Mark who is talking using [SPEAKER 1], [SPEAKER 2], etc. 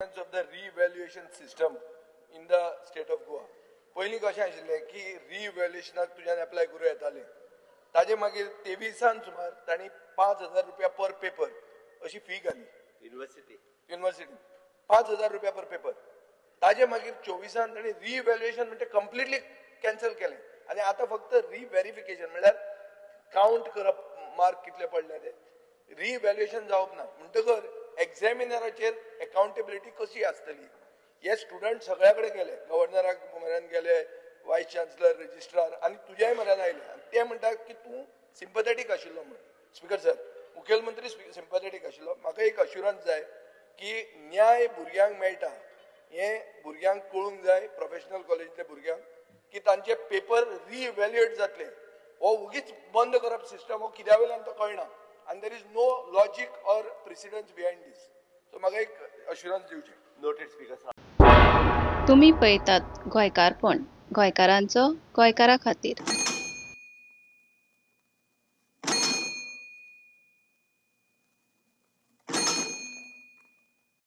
[SPEAKER 1] Importance of the revaluation system in the state of Goa. पयलीं कशें आशिल्लें की रिइव्हॅल्युएशनाक तुज्यान एप्लाय करूं येतालें. ताजे मागीर 23an सुमार तांणी 5000 रुपया पर पेपर अशी फी घाली.
[SPEAKER 2] युनिव्हर्सिटी.
[SPEAKER 1] युनिव्हर्सिटी 5000 रुपया पर पेपर. ताजे मागीर 24an तांणी रिइव्हॅल्युएशन म्हणजे कंप्लिटली कॅन्सल केलें आनी आतां फक्त रिव्हेरिफिकेशन, म्हणल्यार कावंट करप मार्क कितले पडले ते. रिइव्हॅल्युएशन जावप ना म्हणटकर एग्जॅमिनराचेर अकाउंटेबिलिटी कशी आसतली? हे स्टुडंट सगळ्या कडेन गेले, गव्हर्नराक म्हऱ्यान गेले, वायस चान्सलर, रजिस्ट्रार आनी तुज्याय म्हऱ्यान आयले आनी ते म्हणटात की तूं सिम्पथेटीक आशिल्लो म्हणून. स्पिकर सर, मुखेलमंत्री सिम्पथेटीक आशिल्लो. म्हाका एक अश्युरन्स जाय की न्याय भुरग्यांक मेळटा हें भुरग्यांक कळूंक जाय, प्रोफेशनल कॉलेजींतल्या भुरग्यांक, की तांचे पेपर रिइव्हॅल्युएट जातले. हो उगीच बंद करप सिस्टम हो कित्या वयल्यान तो कळना आनी there is no logic or precedence behind this. So म्हाका एक अश्युरन्स दिवचें.
[SPEAKER 2] Noted, speaker sir.
[SPEAKER 3] तुमी पळयतात गोंयकारपण, गोंयकारांचो गोंयकारा खातीर.